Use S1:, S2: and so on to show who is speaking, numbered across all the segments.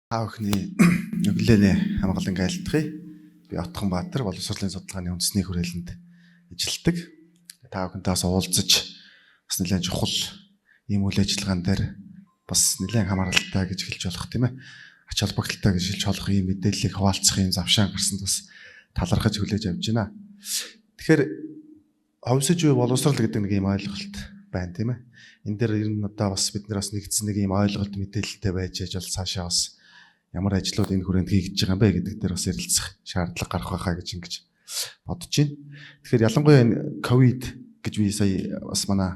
S1: Та бүхний өглөөний хамгаалан айлтгая. Би Отгонбаатар боловсролын судалгааны үндэсний хүрээлэнд ажилладаг. Та бүхэнтэй бас уулзаж бас нэлээд чухал ийм үйл ажиллагаан дээр бас нэлээд хамааралтай гэж хэлж болох, тийм ээ. Ач холбогдолтой гэж хэлж болох ийм мэдээллийг хуваалцах ийм завшаан гарсанд бас талархаж хүлээж авч байна. Тэгэхээр ховсож буй боловсрол гэдэг нэг ийм ойлголт байна, тийм ээ. Энэ дээр ер нь одоо бас бид нар бас нэгдсэн нэг ийм ойлголт мэдээлэлтэй байж яж бол цаашаа бас ямар ажлууд энэ хүрээнд хийгдэж байгаа юм бэ гэдэг дээр бас ярилцах шаардлага гарах байхаа гэж ингэж бодож байна. Тэгэхээр ялангуяа энэ ковид гэж би сая бас манай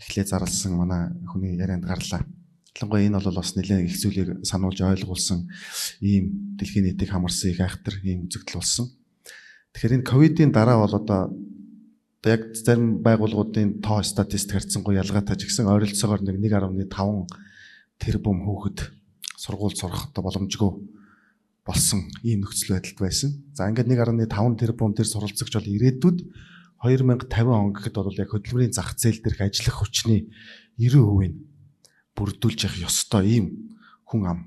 S1: эхлээ зарласан манай хүний ярианд гарлаа. Ялангуяа энэ бол бас нэлээд их зүйлийг сануулж ойлгуулсан ийм дэлхийн нийтийг хамарсан их айхтар ийм үзэгдэл болсон. Тэгэхээр энэ ковидын дараа бол одоо яг зарим байгууллагуудын тоо статистик харьцангуй ялгаатай ч гэсэн ойролцоогоор нэг 1.5 тэрбум хүүхэд сургууль сурах одоо боломжгүй болсон ийм нөхцөл байдалд байсан. За ингээд 1.5 тэрбум тэр суралцагч бол ирээдүйд 2050 он гэхэд бол яг хөдөлмөрийн зах зээл дээрх ажиллах хүчний 90%-ийг бүрдүүлж явах ёстой ийм хүн ам.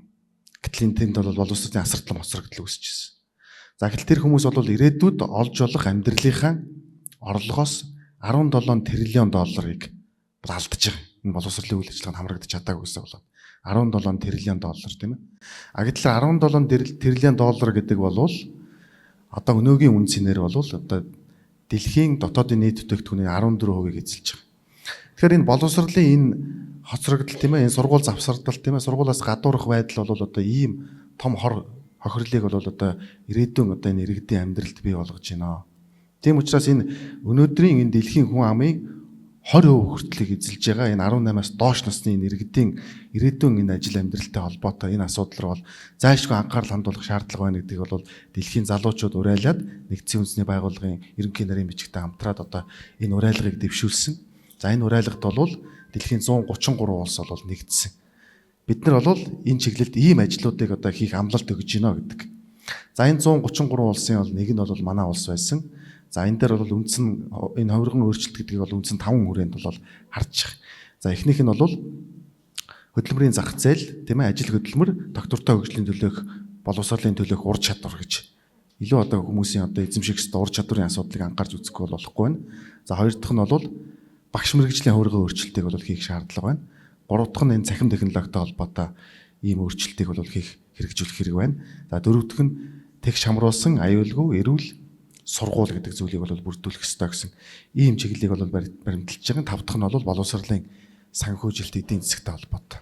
S1: Гэтэл энэ тэнд бол боловсролын асартлан хоцрогдол үүсчихсэн. За гэтэл тэр хүмүүс бол ирээдүйд олж болох амьдралынхаа орлогоос 17 триллион долларыг бол алдаж байгаа. Энэ боловсролын үйл ажиллагаанд хамрагдаж чадаагүй гэсэн болоод 17 триллион доллар, тийм ээ. А гэтэл 17 триллион доллар гэдэг бол одоо өнөөгийн үн цэнээр бол одоо дэлхийн дотоодын нийт бүтээгдэхүүний 14%-ийг эзэлж байгаа. Тэгэхээр энэ боловсролын энэ хоцрогдол, тийм ээ, энэ сургууль завсардал, тийм ээ, сургуулиас гадуурх байдал бол одоо ийм том хор хохирлыг бол одоо ирээдүйн одоо энэ иргэдийн амьдралд бий болгож байна. Тийм учраас энэ өнөөдрийн энэ дэлхийн хүн амын 20% хүртлийг эзэлж байгаа энэ 18-аас доош насны энэ иргэдийн ирээдүйн энэ ажил амьдралтай холбоотой энэ асуудал руу бол зайлшгүй анхаарал хандуулах шаардлага байна гэдгийг бол дэлхийн залуучууд уриалаад нэгдсэн үндэсний байгууллагын ерөнхий нарийн бичигтэй хамтраад одоо энэ уриалгыг дэвшүүлсэн. За энэ уриалгад бол дэлхийн 133 улс бол нэгдсэн. Бид нар бол энэ чиглэлд ийм ажлуудыг одоо хийх амлалт өгж байна гэдэг. За энэ 133 улсын бол нэг нь бол манай улс байсан. За энэ дээр бол үндсэн энэ хувирган өөрчлөлт гэдгийг бол үндсэн 5 хүрээнд бол харж байгаа. За эхнийх нь бол хөдөлмөрийн зах зээл, тийм ээ, ажил хөдөлмөр, доктортой хөгжлийн төлөөх, боловсролын төлөөх ур чадвар гэж. Илүү одоо хүмүүсийн одоо эзэмших ёстой ур чадварын асуудлыг анхаарч үзэхгүй бол болохгүй байна. За хоёр дахь нь бол багш мэргэжлийн хувирган өөрчлөлтийг бол хийх шаардлага байна. Гурав дахь нь энэ цахим технологитой холбоотой ийм өөрчлөлтийг бол хийх хэрэгжүүлэх хэрэг байна. За дөрөв дэх нь тэгш хамруулсан аюулгүй эрүүл сургууль гэдэг зүйлийг бол бүрдүүлэх ёстой гэсэн ийм чиглэлийг бол баримталж байгаа. Тав дахь нь бол боловсролын санхүүжилт эдийн засагтай холбоотой.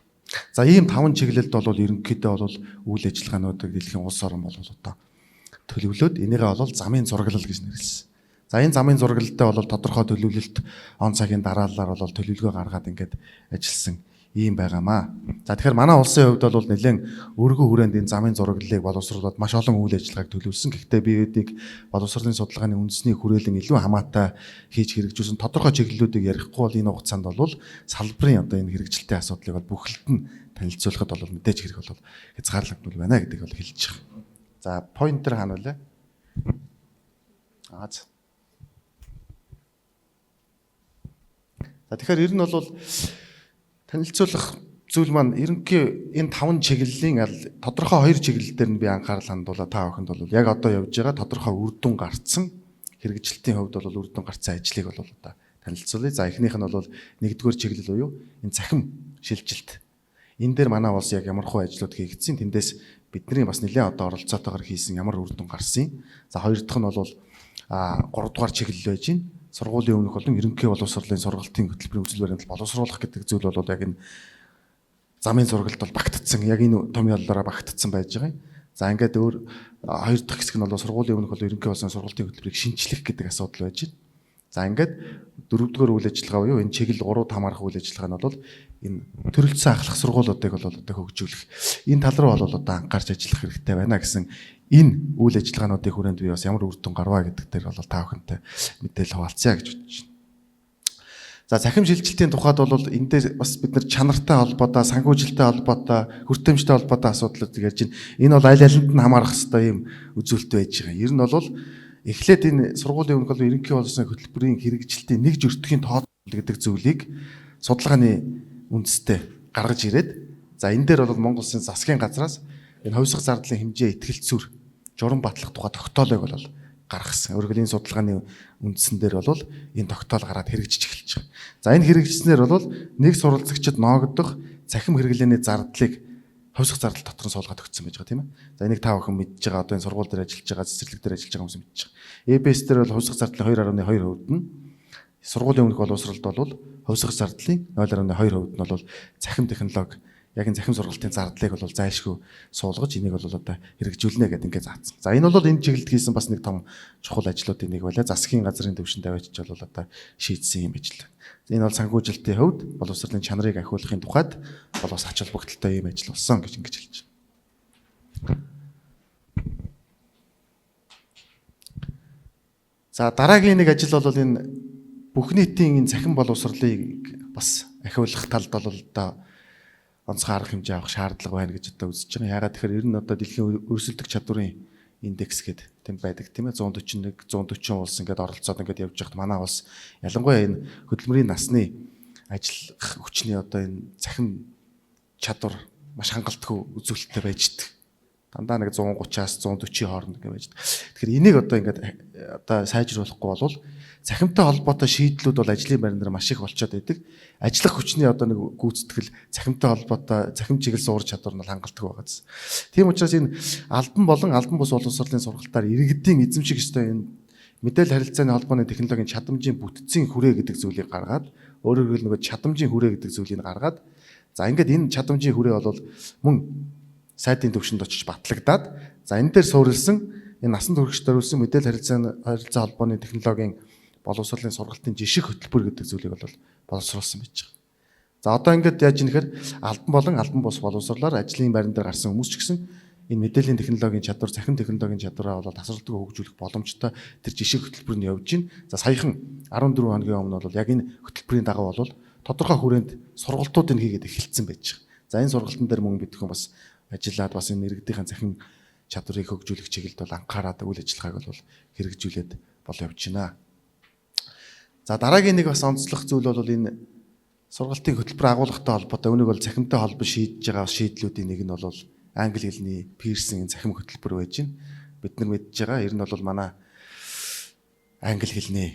S1: За ийм таван чиглэлд бол ерөнхийдөө бол үйл ажиллагаануудыг дэлхийн улс орон бол одоо төлөвлөөд энийгээ бол замын зураглал гэж нэрлэсэн. За энэ замын зураглалтай бол тодорхой төлөвлөлт он цагийн дараалалаар бол төлөвлөгөө гаргаад ингээд ажилласан ийм байгаамаа. За тэгэхээр манай улсын хувьд бол нэлээд өргөн хүрээнд энэ замын зураглалыг боловсруулад маш олон үйл ажиллагааг төлөвлөсөн. Гэхдээ би эдийг боловсролын судалгааны үндэсний хүрээлэн илүү хамаатай хийж хэрэгжүүлсэн тодорхой чиглэлүүдийг ярихгүй бол энэ хугацаанд бол салбарын одоо энэ хэрэгжилтийн асуудлыг бол бүхэлд нь танилцуулахад бол мэдээж хэрэг бол хязгаарлагдмал байна гэдгийг бол хэлж байгаа. За поинтер хаана вэ? Аа. За тэгэхээр ер нь бол танилцуулах зүйл маань ерөнхий энэ таван чиглэлийн аль тодорхой хоёр чиглэл дээр нь би анхаарал хандуулаа. Та бүхэнд бол яг одоо явж байгаа тодорхой үр дүн гарцсан хэрэгжилтийн хувьд бол үр дүн гарцсан ажлыг бол одоо танилцуулъя. За эхнийх нь бол нэгдүгээр чиглэл буюу энэ цахим шилжилт. Энэ дээр манай улс яг ямар хуу ажлууд хийгдсэн, тэндээс бидний бас нэлээд одоо оролцоотойгоор хийсэн ямар үр дүн гарсан. За хоёр дахь нь бол гурав дугаар чиглэл байж байна. Сургуулийн өмнөх болон ерөнхий боловсролын сургалтын хөтөлбөрийн үзэл баримтлал боловсруулах гэдэг зүйл бол яг энэ замын зураглалд бол багтцсан. Яг энэ том яллаараа багтцсан байж байгаа юм. За ингээд өөр хоёр дахь хэсэг нь бол сургуулийн өмнөх болон ерөнхий боловсролын сургалтын хөтөлбөрийг шинчлэх гэдэг асуудал байж байна. За ингээд дөрөвдүгээр үйл ажиллагаа буюу энэ чиглэл 3 хамаарах үйл ажиллагаа нь бол энэ төрөлцсөн ахлах сургуулиудыг бол одоо хөгжүүлэх. Энэ тал руу бол одоо анхаарч ажиллах хэрэгтэй байна гэсэн энэ үйл ажиллагаануудын хүрээнд би бас ямар үр дүн гарваа гэдэг дээр бол та бүхэнтэй мэдээлэл хуваалцъя гэж бодож байна. За цахим шилжилтийн тухайд бол энэ дээр бас бид нар чанартай холбоотой, санхүүжилттэй холбоотой, хүртээмжтэй холбоотой асуудлуудыг ярьж байна. Энэ бол аль алинд нь хамаарах хэвээр ийм үзүүлэлт байж байгаа. Ер нь бол эхлээд энэ сургуулийн өмнөх болон ерөнхий боловсролын хөтөлбөрийн хэрэгжилтийн нэг жөртгийн тооцоолол гэдэг зүйлийг судалгааны үндэстэй гаргаж ирээд за энэ дээр бол Монгол Улсын засгийн газраас энэ хувьсах зардлын хэмжээ ихтгэлцүүр журам батлах тухай тогтоолыг бол гаргасан. Өөрөөр энэ судалгааны үндсэн дээр бол энэ тогтоол гараад хэрэгжиж эхэлж байгаа. За энэ хэрэгжснээр бол нэг суралцагчид ноогдох цахим хэрэглээний зардлыг хувьсах зардал дотор нь суулгаад өгсөн байж байгаа, тийм ээ. За энийг та бүхэн мэдж байгаа, одоо энэ сургууль дээр ажиллаж байгаа, цэцэрлэг дээр ажиллаж байгаа хүмүүс мэдж байгаа. EBS дээр бол хувьсах зардлын 2.2% нь, сургуулийн өмнөх боловсролд бол хувьсах зардлын 0.2% нь бол цахим технологи, яг энэ цахим сургалтын зардлыг бол зайлшгүй суулгаж энийг бол одоо хэрэгжүүлнэ гэдэг ингээд заасан. За энэ бол энэ чиглэлд хийсэн бас нэг том чухал ажлуудын нэг байлаа. Засгийн газрын төвшөнд авчиж бол одоо шийдсэн юм ажил. Энэ бол санхүүжилтийн хувьд боловсролын чанарыг ахиулахын тухайд бол бас ач холбогдолтой юм ажил болсон гэж ингэж хэлж байна. За дараагийн нэг ажил бол энэ бүх нийтийн энэ цахим боловсролыг бас ахиулах талд бол одоо онцгой арга хэмжээ авах шаардлага байна гэж одоо үзэж байгаа. Яагаад тэгэхээр ер нь одоо дэлхийн өрсөлдөх чадварын индекс гэдэг тийм байдаг, тийм ээ, 141 140 улс ингээд оролцоод ингээд явж байхад манай улс ялангуяа энэ хөдөлмөрийн насны ажиллах хүчний одоо энэ цахим чадвар маш хангалтгүй үзүүлэлттэй байж идэг. Дандаа нэг 130-аас 140-ийн хооронд ингээд байж идэг. Тэгэхээр энийг одоо ингээд одоо сайжруулахгүй бол цахимтай холбоотой шийдлүүд бол ажлын байран дээр маш их болчиход байдаг. Ажиллах хүчний одоо нэг гүйцэтгэл цахимтай холбоотой цахим чиглэл суур чадвар нь хангалтгүй байгаа гэсэн. Тийм учраас энэ албан болон албан бус боловсролын сургалтаар иргэдийн эзэмших ёстой энэ мэдээлэл харилцааны холбооны технологийн чадамжийн бүтцийн хүрээ гэдэг зүйлийг гаргаад, өөрөөр хэлбэл нөгөө чадамжийн хүрээ гэдэг зүйлийг гаргаад, за ингээд энэ чадамжийн хүрээ бол мөн сайдын төвшөнд очиж батлагдаад, за энэ дээр суурилсан энэ насан туршид зориулсан мэдээлэл харилцаа холбооны технологийн боловсролын сургалтын жишг хөтөлбөр гэдэг зүйлийг бол боловсруулсан байж байгаа. За одоо ингээд яаж юм нэхэр албан болон албан бус боловсрлоор ажлын байран дээр гарсан хүмүүс ч гэсэн энэ мэдээллийн технологийн чадвар, цахим технологийн чадвараа бол тасралтгүй хөгжүүлэх боломжтой тэр жишг хөтөлбөр нь явж байна. За саяхан 14 хоногийн өмнө бол яг энэ хөтөлбөрийн дагуу бол тодорхой хүрээнд сургалтуудыг хийгээд эхэлсэн байж байгаа. За энэ сургалтын дээр мөн бид хүн бас ажиллаад бас энэ иргэдийн цахим чадварыг хөгжүүлэх чиглэлд бол анхаарад үйл ажиллагааг бол хэрэгжүүлээд бол явж байна. За дараагийн нэг бас онцлог зүйл бол энэ сургалтын хөтөлбөр агуулгатай холбоотой үүнийг бол цахимтай холбож шийдэж байгаа шийдлүүдийн нэг нь бол англи хэлний Pearson цахим хөтөлбөр байж байна. Бид нар мэдж байгаа ер нь бол манай англи хэлний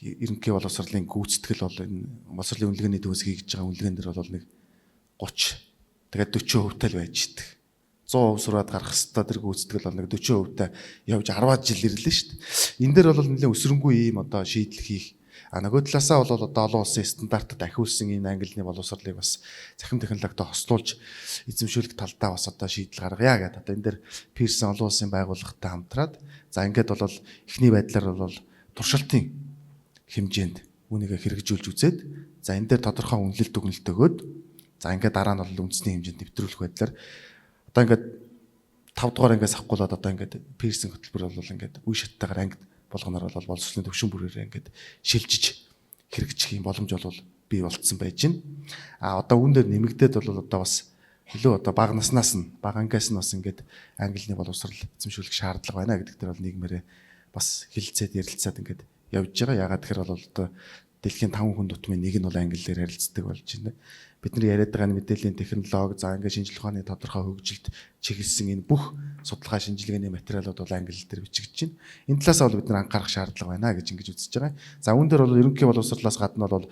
S1: ерөнхий боловсролын гүйцэтгэл бол энэ боловсролын үнэлгээний төвөөс хийгдэж байгаа үнэлгээн дээр бол нэг 30 тэгээд 40% л байж идэг. 100% сураад гарах хэвээр тэр гүйцэтгэл бол нэг 40% явж 10-аад жил ирлээ шүү дээ. Энэ дээр бол нэлээд өсрөнгүй ийм одоо шийдэл хийх. А нөгөө талаасаа бол одоо олон улсын стандартад ахиулсан энэ английн боловсролыг бас цахим технологитой хослуулж эзэмшүүлэх талдаа бас одоо шийдэл гаргая гэдэг. Одоо энэ дээр Pearson олон улсын байгууллагатай хамтраад за ингээд бол эхний байдлаар бол туршилтын хэмжээнд үүнийг хэрэгжүүлж үзээд, за энэ дээр тодорхой үнэлэлт дүгнэлт өгөөд, за ингээд дараа нь бол үндэсний хэмжээнд нэвтрүүлэх байдлаар одоо ингээд 5 дугаар ангиас авахгүйд одоо ингээд Pearson хөтөлбөр бол ингээд үе шаттайгаар ангид болгоноор бол боловсролын төвшин бүрээрээ ингээд шилжиж хэрэгжих юм боломж бол бий болцсон байж байна. А одоо үүн дээр нэмэгдээд бол одоо бас илүү одоо бага наснаас нь бага ангиас нь бас ингээд английн боловсрол эзэмшүүлэх шаардлага байна гэдэг дээр бол нийгмээрээ бас хэлэлцээд ярилцаад ингээд явж байгаа. Ягаад тэгэхээр бол одоо дэлхийн 5 хүн тутмын нэг нь бол англиэр харилцдаг болж байна. Бид нар яриад байгаа мэдээллийн технологи, за ингээд шинжлэх ухааны тодорхой хөгжилд чиглэсэн энэ бүх судалгаа шинжилгээний материалууд бол англи хэл дээр бичигдэж байна. Энэ талаас бол бид нар анхаарах шаардлага байна гэж ингэж үзэж байгаа. За үүн дээр бол ерөнхий боловсрлоос гадна бол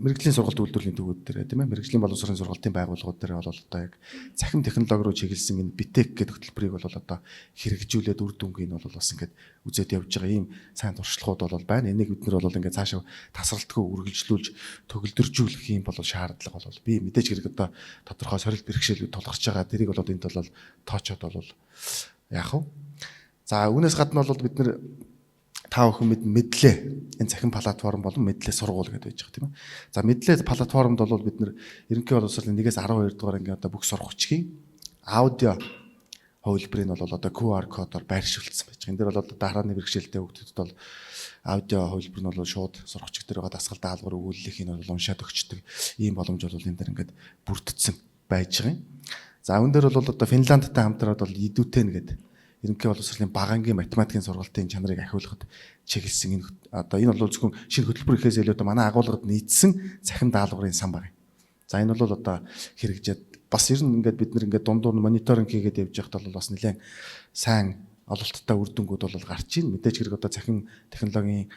S1: мэргэжлийн сургалт үйлдвэрлэлийн төвүүд дээр, тийм ээ, мэргэжлийн боловсролын сургалтын байгууллагууд дээр бол одоо яг цахим технологи руу чиглэсэн энэ BTEC гэдэг хөтөлбөрийг бол одоо хэрэгжүүлээд үр дүнгийг нь бол бас ингээд үзээд явж байгаа ийм сайн туршлагууд бол байна. Энийг бид нар бол ингээд цаашаа тасралтгүй үргэлжлүүлж төгөлдржүүлэх юм бол шаардлага бол би мэдээж хэрэг одоо тодорхой сорилт бэрхшээлүүд тулгарч байгаа. Тэрийг бол энд бол тоочоод бол яах вэ? За үүнээс гадна бол бид нар та бүхэн мэдлээ энэ цахим платформ болон мэдлээ сургууль гэдэг байж байгаа, тийм ээ. За мэдлээ платформд бол бид нэр ерөнхий боловсролын 1-ээс 12 дугаар ангийн одоо бүх сургагчийн аудио хувилбарыг нь бол одоо QR кодоор байршуулсан байж байгаа. Энэ дээр бол одоо харааны бэрхшээлтэй хүүхдүүдэд бол аудио хувилбар нь бол шууд сургагч дээр байгаа дасгал даалгавар өгүүллэхийг нь бол уншаад өгчдөг ийм боломж бол энэ дээр ингээд бүрдсэн байж байгаа юм. За үүн дээр бол одоо Финландтай хамтраад бол Eduten гэдэг ерөнхий боловсролын бага ангийн математикийн сургалтын чанарыг ахиулахад чиглэсэн энэ одоо энэ бол зөвхөн шинэ хөтөлбөр гэхээс илүү одоо манай агуулгад нийцсэн цахим даалгаврын сан баг. За энэ бол одоо хэрэгжээд Бас ер нь ингээд бид нар ингээд дундуур нь мониторинг хийгээд явж байхад бол бас нэлээд сайн ололттой үр дүнгууд бол гарч ийн. Мэдээж хэрэг одоо цахим технологийн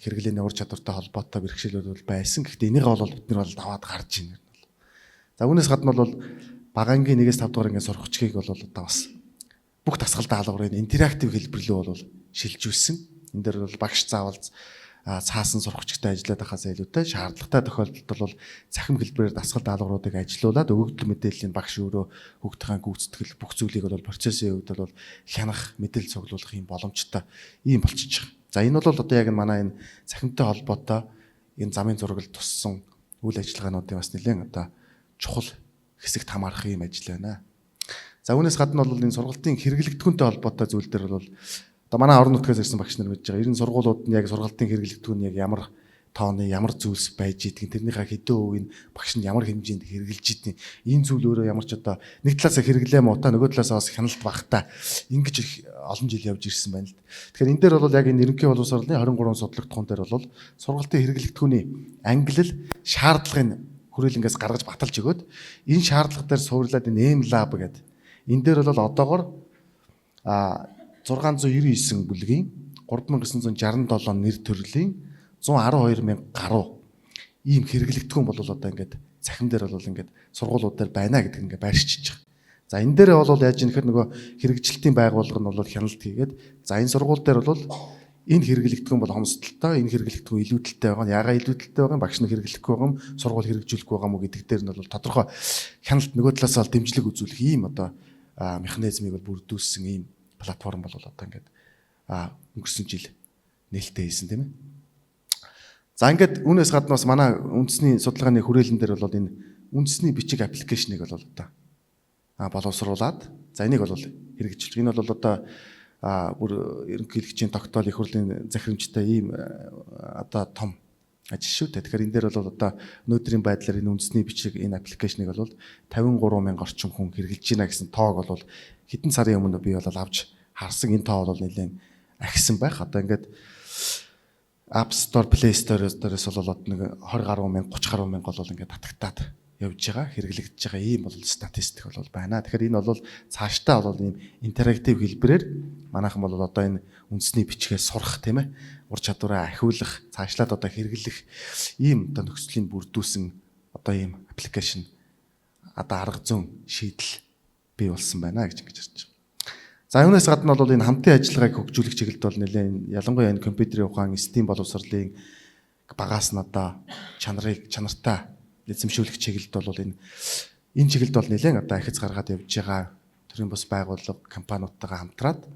S1: хэрэглээний ур чадвартай холбоотой бэрхшээлүүд бол байсан. Гэхдээ энийг бол бид нар бол даваад гарч ийн. За үүнээс гадна бол бага ангийн 1-ээс 5 дугаар ангийн сурагчдыг бол одоо бас бүх дасгал даалгаврын интерактив хэлбэр рүү бол шилжүүлсэн. Энэ дээр бол багш заавал цаасан сурагчтай ажиллаад байхаас илүүтэй шаардлагатай тохиолдолд бол цахим хэлбэрээр дасгал даалгавруудыг ажилуулад өгөгдөл мэдээллийн багш өөрөө хүүхдийн гүйцэтгэл бүх зүйлийг бол процессын хувьд бол хянах, мэдээлэл цуглуулах юм боломжтой ийм болчихж байгаа. За энэ бол одоо яг манай энэ цахимтай холбоотой энэ замын зураглал туссан үйл ажиллагаануудын бас нэлээд одоо чухал хэсэгт хамаарах юм ажил байна. За үүнээс гадна бол энэ сургалтын хэрэглэгдэхүүнтэй холбоотой зүйл дээр бол одоо манай орон нутгаас ирсэн багш нар мэдж байгаа. Ер нь сургуулиуд нь яг сургалтын хэрэглэгдэхүүн яг ямар тооны ямар зүйлс байж идгийг, тэрнийхээ хэдэн хувийг багш нь ямар хэмжээнд хэрэглэж идгийг, энэ зүйл өөрөө ямар ч одоо нэг талаасаа хэрэглээ муутай, нөгөө талаасаа бас хяналт багтай ингэж их олон жил явж ирсэн байна л. Тэгэхээр энэ дээр бол яг энэ ерөнхий боловсролын 23 судлагдахуун дээр бол сургалтын хэрэглэгдэхүүний ангилал шаардлагын хүрээлэнгээс гаргаж баталж өгөөд энэ шаардлага дээр суурлаад энэ M-Lab гэдэг энэ дээр бол одоогор 699 бүлгийн 3967 нэр төрлийн 112 мянга гаруй ийм хэрэглэгдэхүүн бол одоо ингээд цахим дээр бол ингээд сургуулиуд дээр байна гэдэг ингээд байршиж байгаа. За энэ дээр бол яаж юм гэхээр нөгөө хэрэгжилтийн байгууллага нь бол хяналт хийгээд за энэ сургууль дээр бол энэ хэрэглэгдэхүүн бол хомсдолтой, энэ хэрэглэгдэхүүн илүүдэлтэй байгаа нь яагаад илүүдэлтэй байгаа юм, багш нь хэрэглэхгүй байгаа юм, сургууль хэрэгжүүлэхгүй байгаа юм уу гэдэг дээр нь бол тодорхой хяналт, нөгөө талаас бол дэмжлэг үзүүлэх ийм одоо механизмыг бол бүрдүүлсэн ийм платформ бол одоо ингээд өнгөрсөн жил нээлттэй хийсэн, тийм ээ. За ингээд үүнээс гадна бас манай үндэсний судалгааны хүрээлэн дээр бол энэ үндэсний бичиг аппликейшнийг бол одоо боловсруулад за энийг бол хэрэгжүүлж. Энэ бол одоо бүр ерөнхийлөгчийн тогтоол, их хурлын захирамжтай ийм одоо том ажил шүү дээ. Тэгэхээр энэ дээр бол одоо өнөөдрийн байдлаар энэ үндэсний бичиг энэ аппликейшнийг бол 53 мянга орчим хүн хэрэглэж байна гэсэн тоог бол хэдэн сарын өмнө би бол авч харсан. Энэ тоо бол нэлээд ахисан байх. Одоо ингээд App Store, Play Store дээрээс бол одоо нэг 20 гаруй мянга, 30 гаруй мянга бол ингээд татагтаад явж байгаа, хэрэглэгдэж байгаа ийм бол статистик бол байна. Тэгэхээр энэ бол цаашдаа бол ийм интерактив хэлбэрээр манайхан бол одоо энэ үндэсний бичгээ сурах, тийм ээ, ур чадвараа ахиулах, цаашлаад одоо хэрэглэх ийм одоо нөхцөлийг бүрдүүлсэн одоо ийм аппликейшн одоо арга зүйн шийдэл бий болсон байна гэж ингэж харж байгаа. За юунаас гадна бол энэ хамтын ажиллагааг хөгжүүлэх чиглэлд бол нэлээд ялангуяа энэ компьютерийн ухаан, STEAM боловсролын багаас нь одоо чанарыг чанартай эзэмшүүлэх чиглэлд бол энэ чиглэлд бол нэлээд одоо ахиц гаргаад явж байгаа төрийн бус байгууллага компаниудтайгаа хамтраад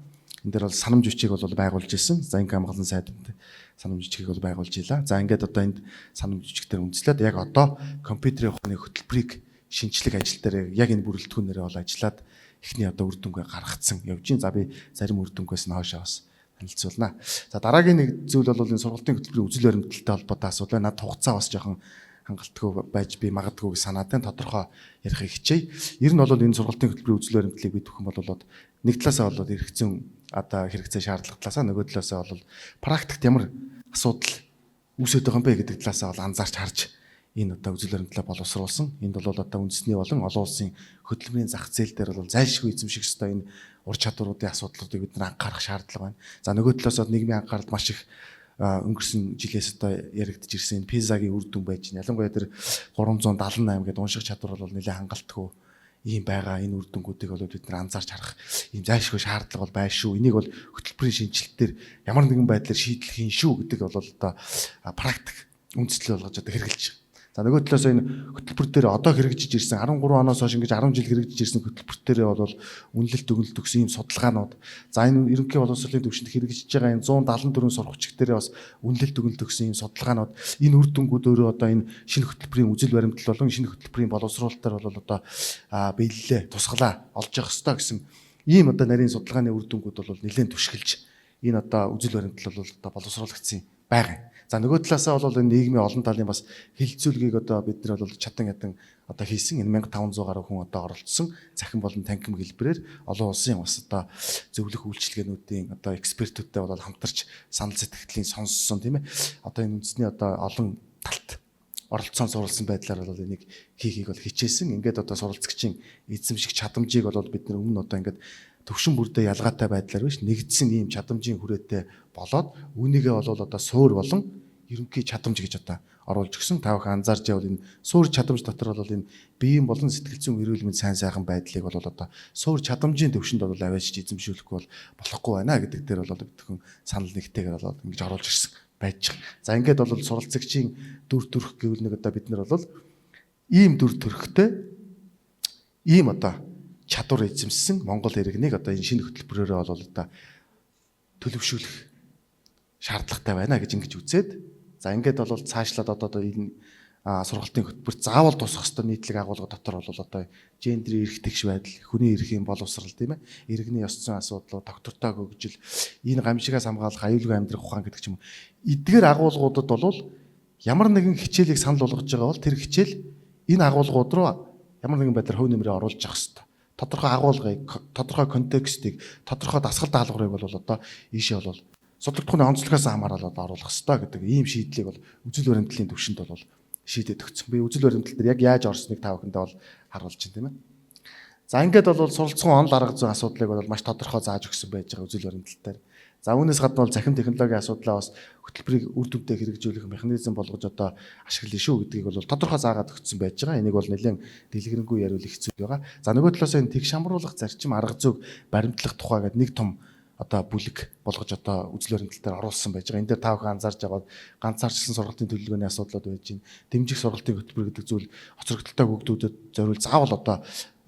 S1: энэ дээр бол санамж бичиг бол байгуулж исэн. За ингээм хамгаалан сайданд санамж бичгийг бол байгуулж илаа. За ингээд одоо энд санамж бичиг дээр үндэслээд яг одоо компьютерийн ухааны хөтөлбөрийг шинжлэх ажил дээр яг энэ бүрэлдэхүүнээрээ бол ажиллаад эхний одоо үр дүнгээ гаргацсан явж байна. За би зарим үр дүнгээс нь хойшоо бас танилцуулнаа. За дараагийн нэг зүйл бол энэ сургалтын хөтөлбөрийн үзэл баримтлалтай холбоотой асуудал байна. Над хугацаа бас жоохон хангалтгүй байж би магадгүй гэж санаад байна. Тодорхой ярихыг хичээе. Ер нь бол энэ сургалтын хөтөлбөрийн үзэл баримтлалыг бид бүхэн бол нэг талаасаа бол эрх зүйн одоо хэрэгцээ шаардлага талаасаа, нөгөө талаасаа бол практикт ямар асуудал үүсээд байгаа юм бэ гэдэг талаасаа бол анзаарч харж энэ одоо үзэл баримтлалаа боловсруулсан. Энд бол одоо үндэсний болон олон улсын хөдөлмөрийн зах зээл дээр бол зайлшгүй эзэмших ёстой энэ ур чадваруудын асуудлуудыг бид нар анхаарах шаардлага байна. За нөгөө талаас бол нийгмийн анхааралд маш их өнгөрсөн жилээс одоо яригдж ирсэн энэ PISA-гийн үр дүн байж байна. Ялангуяа тэр 378 гэдэг унших чадвар бол нэлээд хангалтгүй ийм байгаа. Энэ үр дүнгуудыг бол бид нар анзаарч харах ийм зайлшгүй шаардлага бол байна шүү. Энийг бол хөтөлбөрийн шинжилэлтээр ямар нэгэн байдлаар шийдлэх юм шүү гэдэг бол одоо практик үндэслэл болгож одоо хэрэгжилж байгаа. За нөгөө талаас энэ хөтөлбөр дээр одоо хэрэгжиж ирсэн 13 оноос хойш ингэж 10 жил хэрэгжиж ирсэн хөтөлбөр дээрээ бол үнэлэлт өгнөлт өгсөн ийм судалгаанууд. За энэ ерөнхий боловсролын түвшинд хэрэгжиж байгаа энэ 174 сургагч дээрээ бас үнэлэлт өгнөлт өгсөн ийм судалгаанууд, энэ үр дүнгууд өөрөө одоо энэ шинэ хөтөлбөрийн үзэл баримтлал болон шинэ хөтөлбөрийн боловсруулалтаар бол одоо биелэлээ тусгалаа олж явах ёстой гэсэн ийм одоо нарийн судалгааны үр дүнгууд бол нэлээд түшгэлж энэ одоо үзэл баримтлал бол одоо боловсруулагдсан байгаа юм. За нөгөө талаасаа бол энэ нийгмийн олон талын бас хилцүүлгийг одоо бид нар бол чадан ядан одоо хийсэн. Энэ 1500 гаруй хүн одоо оролцсон цахим болон танхим хэлбэрээр олон улсын бас одоо зөвлөх үйлчилгээнүүдийн одоо экспертүүдтэй бол хамтарч санал сэтгэлийн сонссон, тийм ээ. Одоо энэ үндэсний одоо олон талт Оролцоон суралцсан байдлаар бол энийг хийхийг бол хичээсэн. Ингээд одоо суралцагчийн эзэмших чадамжийг бол бид нар өмнө одоо ингээд төвшин бүрдээ ялгаатай байдлаар биш, нэгдсэн ийм чадамжийн хүрээтэй болоод үүнийгээ бол одоо суур болон ерөнхий чадамж гэж одоо оруулж өгсөн. Та бүхэн анзаарч байвал энэ суур чадамж дотор бол энэ биеийн болон сэтгэл зүйн эрүүл мэнд сайн сайхан байдлыг бол одоо суур чадамжийн төвшөнд бол аваачиж эзэмшүүлэхгүй бол болохгүй байна гэдэг дээр бол бид бүхэн санал нэгтэйгээр бол ингэж оруулж ирсэн байж байгаа. За, ингээд бол суралцагчийн дүр төрх гэвэл нэг одоо бид нар бол ийм дүр төрхтэй, ийм одоо чадвар эзэмссэн Монгол иргэнийг одоо энэ шинэ хөтөлбөрөөрөө бол одоо төлөвшүүлэх шаардлагатай байна гэж ингэж үзээд, за, ингээд бол цаашлаад одоо энэ сургалтын хөтөлбөр заавал тусах ёстой нийтлэг агуулга дотор бол одоо гендерийн эрх тэгш байдал, хүний эрхийн боловсрал, тийм ээ, иргэний ёс зүйн асуудлууд, тогтвортой хөгжил, энэ гамшигаас хамгаалах, аюулгүй амьдрах ухаан гэдэг ч юм уу. Эдгээр агуулгуудад бол ямар нэгэн хичээлийг санал болгож байгаа бол тэр хичээл энэ агуулгууд руу ямар нэгэн байдлаар хувь нэмрээ оруулж явах ёстой. Тодорхой агуулгыг, тодорхой контекстыг, тодорхой дасгал даалгаврыг бол одоо ийшээ бол судлагдахууны онцлогоос хамаарал одоо оруулах ёстой гэдэг ийм шийдлийг бол үзэл баримтлалын түвшинд бол шийдээд өгсөн. Би үзэл баримтлал дээр яг яаж орсныг та бүхэндээ бол харуулж байна, тийм ээ. За, ингээд бол суралцсан онол арга зүйн асуудлыг бол маш тодорхой зааж өгсөн байж байгаа үзэл баримтлал дээр. За, үүнээс гадна бол цахим технологийн асуудлаа бас хөтөлбөрийг үр дүнтэй хэрэгжүүлэх механизм болгож одоо ашиглана шүү гэдгийг бол тодорхой заагаад өгсөн байж байгаа. Энийг бол нэлээд дэлгэрэнгүй яриул их зүйл байгаа. За, нөгөө талаас энэ тэгш хамруулах зарчим арга зүйг баримтлах тухай гэдэг нэг том одоо бүлэг болгож одоо үзэл баримтлал дээр оруулсан байж байгаа. Энэ дээр та бүхэн анзаарч байгаа ганцаарчилсан сургалтын төлөвлөгөөний асуудлууд байж байна. Дэмжих сургалтын хөтөлбөр гэдэг зүйл хоцрогдолтой хүүхдүүдэд зориул заавал одоо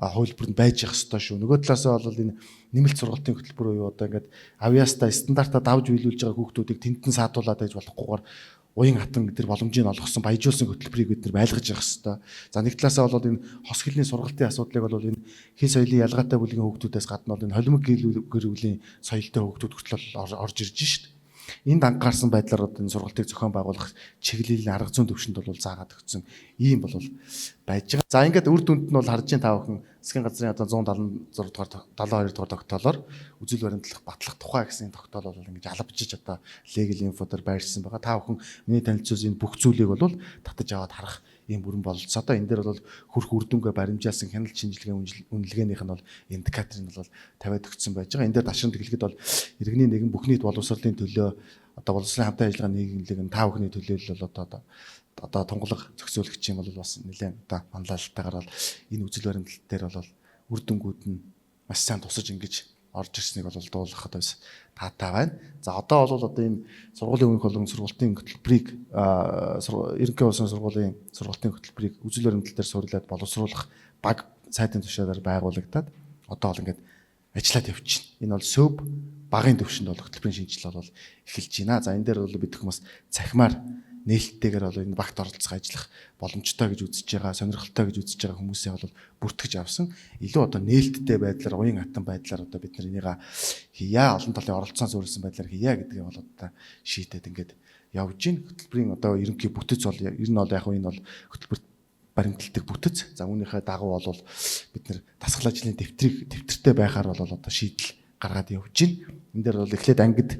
S1: хувилбар нь байж явах ёстой шүү. Нөгөө талаасаа бол энэ нэмэлт сургалтын хөтөлбөр буюу одоо ингээд авьяастай стандартаа давж биелүүлж байгаа хүүхдүүдийг тентэн саадуулаад байж болохгүйгээр уян хатан тэр боломжийг олгосон, баяжуулсан хөтөлбөрийг бид нар байлгаж явах ёстой. За, нэг талаасаа бол энэ хос хэлний сургалтын асуудлыг бол энэ хэл соёлын ялгаатай бүлгийн хүүхдүүдээс гадна бол энэ холимог гэр бүлийн соёлтой хүүхдүүд хүртэл орж ирж шít. Энд анхаарсан байдлаар одоо энэ сургалтыг зохион байгуулах чиглэлийн арга зүйн төвшөнд бол заагаад өгсөн ийм бол байж байгаа. За, ингээд үр дүнд нь бол харж та бүхэн засгийн газрын одоо 176 дугаар 72 дугаар тогтоолоор үзэл баримтлах батлах тухай гэсэн тогтоол бол ингэж албажиж одоо legal info дээр байршсан байгаа. Та бүхэн миний танилцуулсан энэ бүх зүйлийг бол татаж аваад харах ийм бүрэн бололцоотой. Энэ дээр бол хөрх үр дүнгээ баримжаасан хяналт шинжилгээ үнэлгээнийх нь бол индикаторыг нь бол тавиад өгсөн байж байгаа. Энэ дээр ташрамт хэлэхэд бол иргэний нэгэн бүх нийт боловсролын төлөө одоо боловсролын хамтын ажиллагааны нийгэмлэг нь та бүхний төлөөлөл бол одоо тунгалаг зохицуулагч юм бол бас нэлээд одоо манлайлалтайгаар бол энэ үзэл баримтлал дээр бол үр дүнгууд нь маш сайн тусаж ингэж орж ирснийг бол дуулгахад бас таатай байна. За, одоо бол одоо энэ сургуулийн өмнөх болон сургалтын хөтөлбөрийг, ерөнхий улсын сургуулийн сургалтын хөтөлбөрийг үзэл баримтлал дээр суурилаад боловсруулах баг сайтын тушаалаар байгуулагдаад одоо бол ингээд ажиллаад явчихна. Энэ бол сөв багын төвшөнд бол хөтөлбөрийн шинжилгээ бол эхэлж байна. За, энэ дээр бол бид хүмүүс цахимаар нээлттэйгээр бол энэ багт оролцох, ажиллах боломжтой гэж үзэж байгаа, сонирхолтой гэж үзэж байгаа хүмүүсээ бол бүртгэж авсан. Илүү одоо нээлттэй байдлаар, уян хатан байдлаар одоо бид нар энийг хийя, олон талын оролцоон суурилсан байдлаар хийя гэдгээ бол одоо шийдээд ингээд явж гин. Хөтөлбөрийн одоо ерөнхий бүтэц бол ер нь бол яг энэ бол хөтөлбөрт баримталдаг бүтэц. За, үүнийхээ дагуу бол бид нар дасгал ажлын дэвтрийг дэвтэртэй байхаар бол одоо шийдэл гаргаад явж гин. Энэ дээр бол эхлээд ангид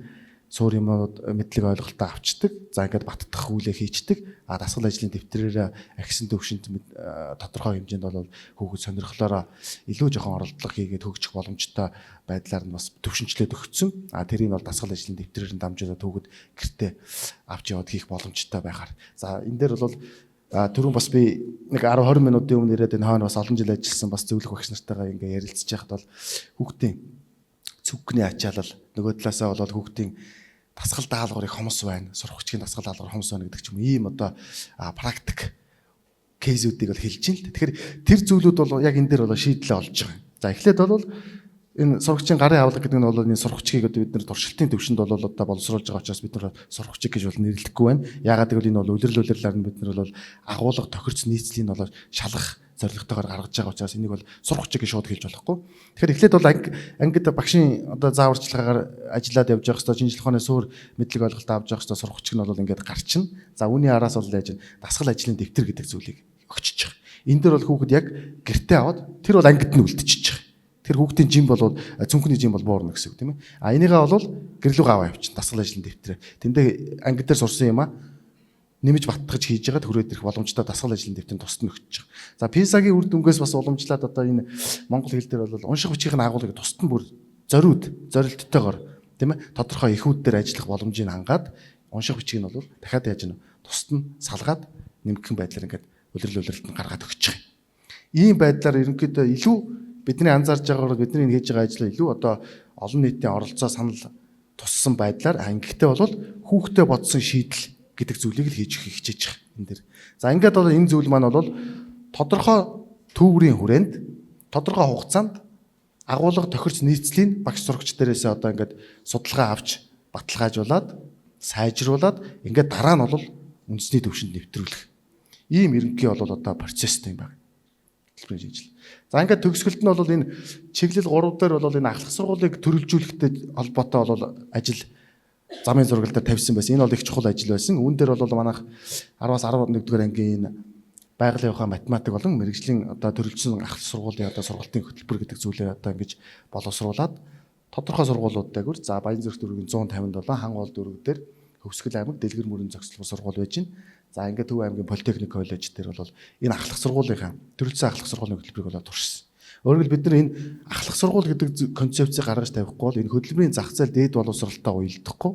S1: суур юмнууд мэдлэг ойлголтоо авчдаг. За, ингээд баттах үйлээ хийчдэг. А дасгал ажлын дэвтрээрээ агсан төвшөнд тодорхой хэмжээнд бол хүүхэд сонирхлоороо илүү жоохон оролдлого хийгээд хөгжих боломжтой байдлаар нь бас төвшинчлээд өгсөн. А тэрийг бол дасгал ажлын дэвтрээр нь дамжуулаад хүүхэд гэртээ авч яваад хийх боломжтой байхаар. За, энэ дээр бол түрүүн бас би нэг 10 20 минутын өмнө ирээд энэ хойно бас олон жил ажилласан бас зөвлөх багш нартайгаа ингээ ярилцж байхад бол хүүхдийн цүнхний ачаалал, нөгөө талаасаа бол хүүхдийн дасгал даалгаврыг хомс байна, сурах хүчгийн дасгал даалгавар хомс байна гэдэг ч юм уу, ийм одоо практик case үүдийг бол хэлж байна л. Тэгэхээр тэр зүйлүүд бол яг энэ дээр бол шийдлээ олж байгаа юм. За, эхлээд бол энэ сурагчийн гарын авлага гэдэг нь бол энэ сурагчийг одоо бид нар туршилтын төвшөнд бол одоо боловсруулж байгаа учраас бид нар сурагчийг гэж бол нэрлэхгүй байна. Яагаад гэвэл энэ бол улирал улирлаар нь бид нар бол агуулга тохирц нийцлийн бол шалгах зорилготойгоор гаргаж байгаа учраас энийг бол сурагчийг гэж шууд хэлж болохгүй. Тэгэхээр эхлээд бол ангид багшийн одоо зааварчилгаагаар ажиллаад явж байгаа хэвээр шинжлэх ухааны суур мэдлэг ойлголт авч байгаа хэвээр сурагч нь бол ингээд гарчна. За, үүний араас бол яаж дасгал ажлын дэвтэр гэдэг зүйлийг өгчөж байгаа. Энэ дээр бол хүүхэд яг гэртээ аваад тэр бол ангид нь үлдчихэж байгаа. Тэр хүүхдийн жим бол цүнхний жим бол буурна гэсэн үг, тийм ээ. А энийгээ бол гэрлүүгээ аваа явчихна дасгал ажлын дэвтрээ. Тэндээ анги дээр сурсан юм а Нэмж баттгаж хийж байгаад хүрээд ирэх боломжтой дасгал ажлын дэвтэр тусад нь өгч байгаа. За, PISA-гийн үр дүнгээс бас уламжлаад одоо энэ монгол хэл дээр бол унших бичгийн агуулгыг тусад нь бүр зориуд зорилттойгоор, тийм ээ, тодорхой эхүүд дээр ажиллах боломжийг хангаад унших бичгийг нь бол дахиад яаж нь тусад нь салгаад нэмэгхэн байдлаар ингээд улирал улиралд нь гаргаад өгч байгаа юм. Ийм байдлаар ерөнхийдөө илүү бидний анзаарж байгаагаар бидний энэ хийж байгаа ажил илүү одоо олон нийтийн оролцоо, санал туссан байдлаар, гэхдээ бол хүүхдээ бодсон шийдэл гэдэг зүйлийг л хийж өгөхийг хичээж байгаа энэ дэр. За, ингээд бол энэ зүйл маань бол тодорхой төврийн хүрээнд, тодорхой хугацаанд агуулга тохирч нийцлийн багш сурагч дээрээсээ одоо ингээд судалгаа авч, баталгаажуулаад, сайжруулад, ингээд дараа нь бол үндэсний төвшөнд нэвтрүүлэх. Ийм ерөнхий бол одоо процесстэй юм байна. Хөтөлбөрийн ажил. За, ингээд төгсгөлд нь бол энэ чиглэл 3 дээр бол энэ ахлах сургуулийг төрөлжүүлэхтэй холбоотой бол ажил замын зургал дээр тавьсан байсан. Энэ бол их чухал ажил байсан. Үүн дээр бол манайх 10-аас 11 дугаар ангийн энэ байгалийн ухаан, математик болон мэргэжлийн одоо төрөлжсөн ахлах сургуулийн одоо сургалтын хөтөлбөр гэдэг зүйлээ одоо ингэж боловсруулад тодорхой сургуулиуд дагвар, за, Баянзүрх дүүргийн 157, Хан уул дүүрэг дээр Хөвсгөл аймаг Дэлгэр мөрөн зохицлох сургууль байж байна. За, ингээд Төв аймгийн Политехник коллеж дээр бол энэ ахлах сургуулийнхаа төрөлжсөн ахлах сургуулийн хөтөлбөрийг болоод туршсан. Өөрөөр хэлбэл, бид нар энэ ахлах сургууль гэдэг концепцийг гаргаж тавихгүй бол энэ хөдөлмөрийн зах зээл дээд боловсролтой уялдахгүй,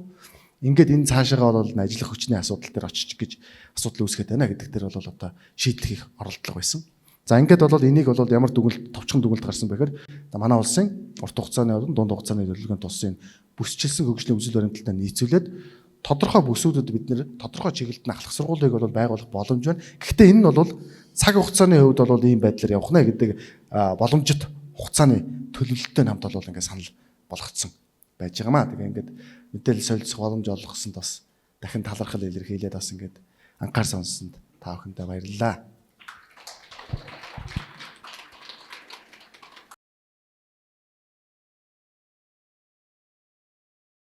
S1: ингээд энэ цаашаагаа бол ажиллах хүчний асуудал дээр очиж гэж асуудал үүсгээд байна гэдэг дээр бол одоо шийдэл хийх оролдлого байсан. За, ингээд бол энийг бол ямар дүгнэлт, товчхон дүгнэлт гарсан бэхээр манай улсын урт хугацааны болон дунд хугацааны төлөвлөгөөнд туссан бүсчилсэн хөгжлийн үзэл баримталтай нийцүүлээд тодорхой бүсүүдэд бид нэр тодорхой чиглэлд нь ахлах сургуулийг бол байгуулах боломж байна. Гэхдээ энэ нь бол цаг хугацааны хувьд бол ийм байдлаар явах нэ гэдэг боломжит хугацааны төлөвлөлттэй хамт бол ингээд санал болгоцсон байж байгаа маа. Тэгээ ингээд мэдээлэл солилцох боломж олгосонд бас дахин талархал илэрхийлээд, бас ингээд анхаар сонссонд та бүхэндээ баярлалаа.